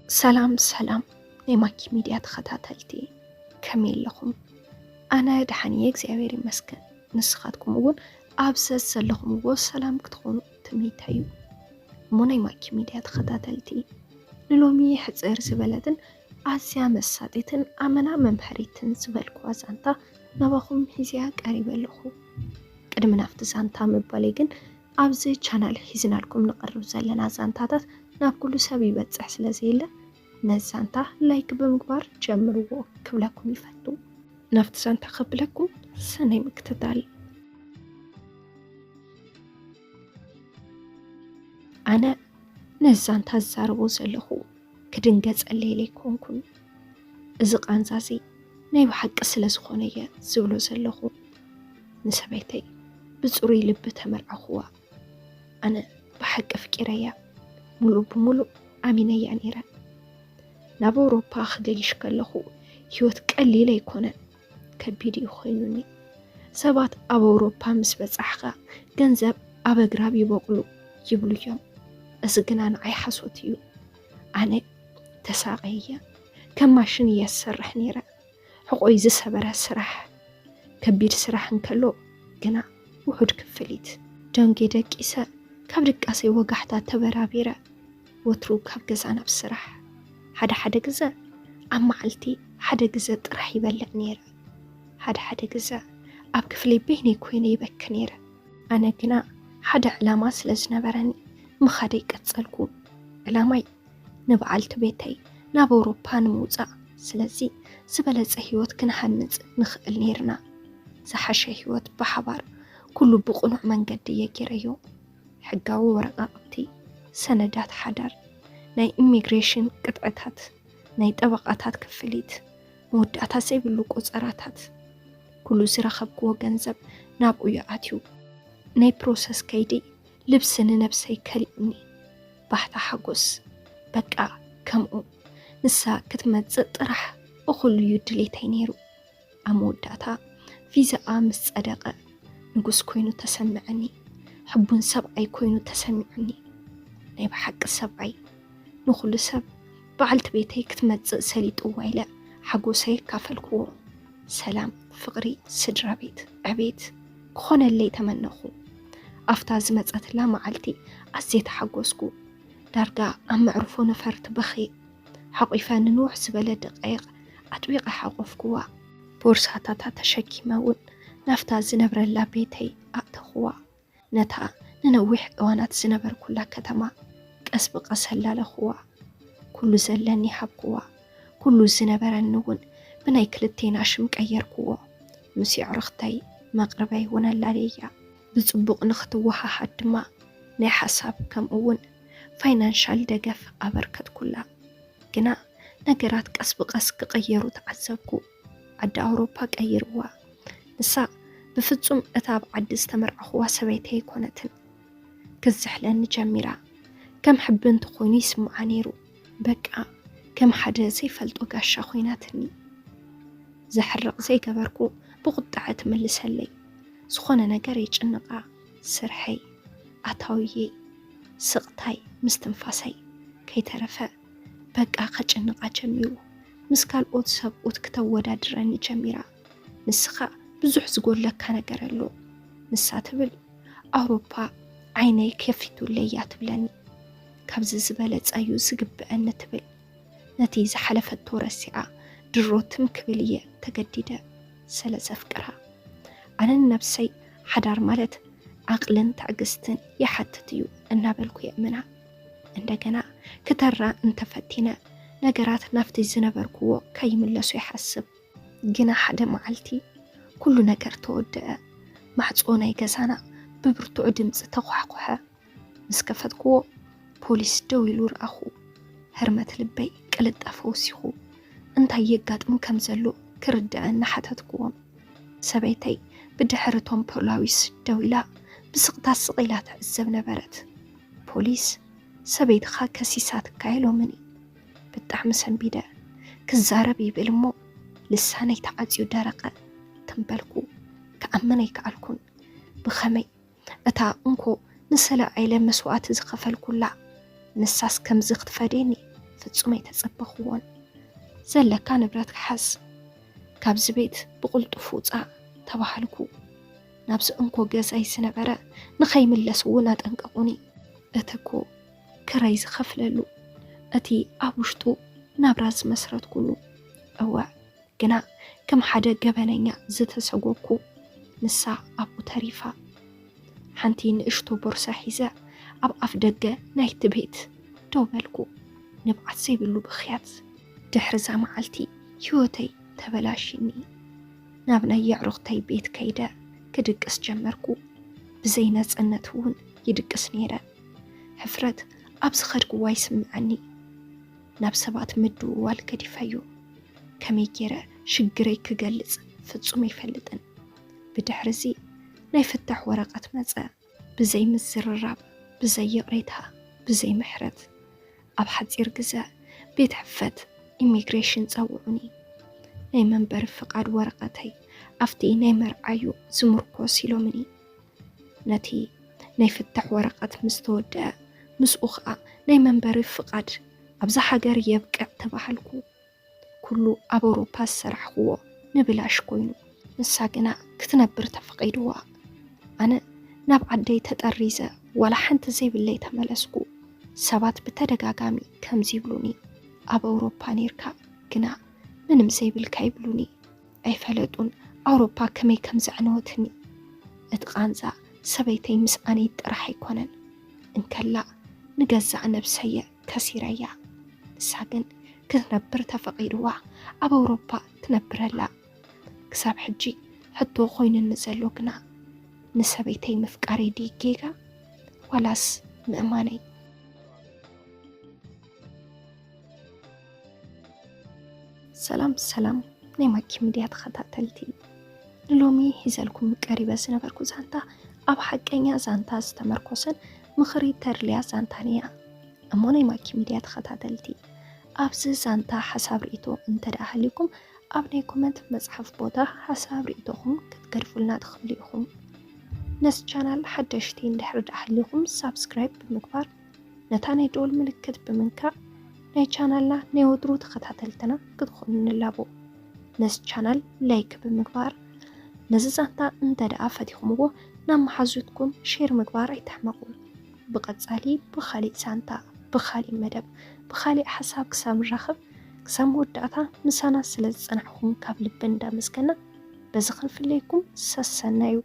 ሰላም ሰላም ናይ ማኪ ሚድያ ተኸታተልቲ፣ ከመይ ኣለኹም? ኣነ ደሓን እየ እግዚኣብሔር ይመስገን። ንስኻትኩም እውን ኣብ ዘዘለኹምዎ ሰላም ክትኾኑ ትምኒተይ እዩ። እሞ ናይ ማኪ ሚድያ ተኸታተልቲ፣ ንሎሚ ሕፅር ዝበለትን ኣዝያ መሳጢትን ኣመና መምሃሪትን ዝበልኩዋ ዛንታ ናባኹም ሒዝያ ቀሪበ ኣለኹ። ቅድሚ ናብቲ ዛንታ ምባለይ ግን ኣብዚ ቻናል ሒዝናልኩም ንቐርብ ዘለና ዛንታታት ናብ ኩሉ ሰብ ይበፅሕ ስለ ዘየለ ነዚ ዛንታ ላይክ ብምግባር ጀምርዎ ክብለኩም ይፈቱ። ናብቲ ዛንታ ከብለኩም ሰናይ ምክትታል። ኣነ ነዚ ዛንታ ዝዛረቦ ዘለኹ ክድንገፀለይ ኣይኮንኩን። እዚ ቃንዛ እዚ ናይ ብሓቂ ስለ ዝኾነ እየ ዝብሎ ዘለኹ። ንሰበይተይ ብፅሩይ ልቢ ተመርዓኹዋ። ኣነ ብሓቂ ኣፍቂረያ፣ ሙሉእ ብሙሉእ ኣሚነያ ነይረ። ናብ ኣውሮፓ ክገይሽ ከለኹ ህይወት ቀሊል ኣይኮነን፣ ከቢድ እዩ ኮይኑኒ። ሰባት ኣብ ኣውሮፓ ምስ በጻሕኻ ገንዘብ ኣብ ኣግራብ ይበቁሉ ይብሉ እዮም። እዚ ግና ንዓይ ሓሶት እዩ። ኣነ ተሳቐየ፣ ከም ማሽን እየ ዝሰርሕ ነይረ። ሕቆይ ዝሰበረ ስራሕ፣ ከቢድ ስራሕ እንከሎ ግና ውሑድ ክፍሊት። ደንጌ ደቂሰ፣ ካብ ድቃሰይ ወጋሕታ ተበራቢረ፣ ወትሩ ካብ ገዛ ናብ ስራሕ። ሓደ ሓደ ግዘ ኣብ መዓልቲ ሓደ ግዘ ጥራሕ ይበልዕ ነይረ። ሓደ ሓደ ግዘ ኣብ ክፍለይ በይነይ ኮይነ ይበኪ ነይረ። ኣነ ግና ሓደ ዕላማ ስለ ዝነበረኒ ምኻደይ ቀጸልኩ። ዕላማይ ንበዓልቲ ቤተይ ናብ ኣውሮፓ ንምውጻእ። ስለዚ ዝበለጸ ህይወት ክንሃንጽ ንኽእል ነይርና። ዝሓሸ ህይወት ብሓባር ኩሉ ብቕኑዕ መንገዲ እየ ገይረዮ። ሕጋዊ ወረቓቕቲ፣ ሰነዳት ሓዳር፣ ናይ ኢሚግሬሽን ቅጥዕታት፣ ናይ ጠበቓታት ክፍሊት፣ መወዳእታ ዘይብሉ ቆጸራታት። ኩሉ ዝረኸብክዎ ገንዘብ ናብኡ እዩ ኣትዩ። ናይ ፕሮሰስ ከይዲ ልብሲ ንነብሰይ ከሊኡኒ። ባህታ ሓጎስ፣ በቃ ከምኡ። ንሳ ክትመጽእ ጥራሕ እኹል እዩ ድሌተይ ነይሩ። ኣብ መወዳእታ ቪዛኣ ምስ ጸደቐ ንጉስ ኮይኑ ተሰምዐኒ። ሕቡን ሰብኣይ ኮይኑ ተሰሚዑኒ። ናይ ብሓቂ ሰብኣይ። ንኹሉ ሰብ በዓልቲ ቤተይ ክትመጽእ ሰሊጥዋ ኢለ ሓጎሰይ ኣካፈልክዎ። ሰላም፣ ፍቕሪ፣ ስድራ ቤት፣ ዕቤት ክኾነለይ ተመነኹ። ኣፍታ ዝመጸትላ መዓልቲ ኣዝየ ተሓጎስኩ። ዳርጋ ኣብ መዕርፎ ነፈርቲ በኽየ። ሓቒፈ ንንውሕ ዝበለ ደቃይቕ ኣጥቢቐ ሓቖፍክዋ። ቦርሳታታ ተሸኪመ እውን ናብታ ዝነብረላ ቤተይ ኣእተኽዋ። ነታ ንነዊሕ እዋናት ዝነበርኩላ ከተማ ቀስ ብቐስ ኣላለኽዋ። ኩሉ ዘለኒ ሃብክዋ። ኩሉ ዝነበረኒ እውን ብናይ ክልቴና ሽም ቀየርክዎ። ምስ የዕሩኽተይ መቕርበይ እውን ኣላለያ። ብጽቡቕ ንኽትወሃሃድ ድማ ናይ ሓሳብ ከምኡ እውን ፋይናንሻል ደገፍ ኣበርከትኩላ። ግና ነገራት ቀስ ብቐስ ክቕየሩ ተዓዘብኩ። ዓዲ ኣውሮፓ ቀይርዋ። ንሳ ብፍጹም እታ ኣብ ዓዲ ዝተመርዓኹዋ ሰበይተይ ኣይኮነትን። ክዝሕለኒ ጀሚራ። ከም ሕቢ እንተኾይኑ ይስምዓ ነይሩ። በቃ ከም ሓደ ዘይፈልጦ ጋሻ ኮይናትኒ። ዘሕርቕ ዘይገበርኩ ብቑጥዐ ትምልሰለይ። ዝኾነ ነገር የጭንቓ። ስርሐይ፣ ኣታውየይ፣ ስቕታይ፣ ምስትንፋሰይ ከይተረፈ በቃ ከጭንቓ ጀሚሩ። ምስ ካልኦት ሰብኡት ክተወዳድረኒ ጀሚራ። ንስኻ ብዙሕ ዝጎድለካ ነገር ኣሎ፣ ንሳ ትብል። ኣውሮፓ ዓይነይ ከፊቱለይ እያ ትብለኒ። ካብዚ ዝበለጸ እዩ ዝግብአኒ ትብል። ነቲ ዝሓለፈቶ ረሲዓ ድሮ ትም ክብል እየ ተገዲደ፣ ስለ ዘፍቅራ። ኣነ ንነብሰይ ሓዳር ማለት ዓቕልን ትዕግስትን ይሓትት እዩ እናበልኩ የእምና። እንደገና ክተራ እንተፈቲነ ነገራት ናብቲ ዝነበርክዎ ከይምለሱ ይሓስብ። ግና ሓደ መዓልቲ ኩሉ ነገር ተወደአ። ማዕጾ ናይ ገዛና ብብርቱዕ ድምጺ ተኳሕኮሐ። ምስ ከፈትክዎ ፖሊስ ደው ኢሉ ረኣኹ። ህርመት ልበይ ቅልጣፈ ወሲኹ። እንታይ የጋጥም ከም ዘሎ ክርድኣኒ ሓተትክዎም። ሰበይተይ ብድሕሪ እቶም ፖላዊስ ደው ኢላ ብስቕታ ስቕ ኢላ ትዕዘብ ነበረት። ፖሊስ፣ "ሰበይትኻ ከሲሳትካ" ኢሎምኒ። ብጣዕሚ ሰንቢደ። ክዛረብ ይብል እሞ ልሳነይ ተዓጽዩ ደረቐ። ትም በልኩ። ክኣምን ኣይከኣልኩን። ብኸመይ? እታ እንኮ ንሰላኣይለ መስዋእቲ ዝኸፈልኩላ ንሳስ ከምዚ ክትፈድየኒ? ፍጹም ኣይተጸበኽዎን። ዘለካ ንብረት ክሓዝ፣ ካብዚ ቤት ብቕልጡፍ ውጻእ ተባሃልኩ። ናብዚ እንኮ ገዛይ ዝነበረ ንኸይምለስ እውን ኣጠንቀቑኒ። እቲ እኮ ክራይ ዝኸፍለሉ፣ እቲ ኣብ ውሽጡ ናብራ ዝመስረትኩሉ። እወ፣ ግና ከም ሓደ ገበነኛ ዝተሰጎግኩ፣ ንሳ ኣብኡ ተሪፋ። ሓንቲ ንእሽቶ ቦርሳ ሒዘ ኣብ ኣፍ ደገ ናይቲ ቤት ደው በልኩ። ንብዓት ዘይብሉ ብኽያት። ድሕሪ እዛ መዓልቲ ህይወተይ ተበላሽኒ። ናብ ናይ የዕሩኽተይ ቤት ከይደ ክድቅስ ጀመርኩ። ብዘይ ነጸነት እውን ይድቅስ ነይረ። ሕፍረት ኣብ ዝኸድክዎ ይስምዐኒ። ናብ ሰባት ምድውዋል ገዲፈዮ። ከመይ ገይረ ሽግረይ ክገልጽ ፍጹም ኣይፈልጥን። ብድሕሪ እዚ ናይ ፍታሕ ወረቐት መጸ። ብዘይ ምዝርራብ፣ ብዘይ ይቕሬታ፣ ብዘይ ምሕረት። ኣብ ሓጺር ግዘ ቤት ሕፈት ኢሚግሬሽን ጸውዑኒ። ናይ መንበሪ ፍቓድ ወረቐተይ ኣብቲ ናይ መርዓዩ ዝምርኮስ ኢሎምኒ። ነቲ ናይ ፍታሕ ወረቐት ምስ ተወደአ፣ ምስኡ ኸኣ ናይ መንበሪ ፍቓድ ኣብዛ ሃገር የብቅዕ ተባሃልኩ። ኩሉ ኣብ ኣውሮፓ ዝሰራሕክዎ ንብላሽ ኮይኑ። ንሳ ግና ክትነብር ተፈቒድዋ። ኣነ ናብ ዓደይ ተጠሪዘ ዋላ ሓንቲ ዘይብለይ ተመለስኩ። ሰባት ብተደጋጋሚ ከምዚ ይብሉኒ፣ ኣብ ኣውሮፓ ኔርካ ግና ምንም ዘይብልካ ይብሉኒ። ኣይፈለጡን ኣውሮፓ ከመይ ከም ዘዕነወትኒ። እቲ ቃንዛ ሰበይተይ ምስኣነይ ጥራሕ ኣይኮነን፣ እንከላ ንገዛእ ነብሰየ ከሲረያ። ንሳ ግን ክትነብር ተፈቒድዋ ኣብ ኣውሮፓ ትነብር ኣላ። ክሳብ ሕጂ ሕቶ ኮይኑኒ ዘሎ ግና ንሰበይተይ ምፍቃረይ ድዩ ጌጋ ዋላስ ምእማነይ? ሰላም ሰላም ናይ ማኪ ሚድያ ተኸታተልቲ፣ ንሎሚ ሒዘልኩም ቀሪበ ዝነበርኩ ዛንታ ኣብ ሓቀኛ ዛንታ ዝተመርኮሰን ምኽሪ ተድልያ ዛንታን እያ። እሞ ናይ ማኪ ሚድያ ተኸታተልቲ፣ ኣብዚ ዛንታ ሓሳብ ርእይቶ እንተ ደኣ ሃልዩኩም ኣብ ናይ ኮመንት መጽሓፍ ቦታ ሓሳብ ርእይቶኹም ክትገድፉልና ትኽእሉ ኢኹም። ነዚ ቻናል ሓደሽቲ እንድሕሪ ደኣ ሃልዩኩም ሳብስክራይብ ብምግባር ነታ ናይ ደወል ምልክት ብምንካእ ናይ ቻናልና ናይ ወትሩ ተኸታተልትና ክትኾኑ ንላቦ። ነዚ ቻናል ላይክ ብምግባር ነዚ ዛንታ እንተ ደኣ ፈቲኹምዎ ናብ መሓዙትኩም ሼር ምግባር ኣይትሕመቑ። ብቐጻሊ ብኻሊእ ዛንታ፣ ብኻሊእ መደብ፣ ብኻሊእ ሓሳብ ክሳብ ንራኸብ ክሳብ መወዳእታ ምሳና ስለ ዝጸናሕኩም ካብ ልቢ እንዳመስገና በዚ ክንፍለየኩም ሰሰናዩ።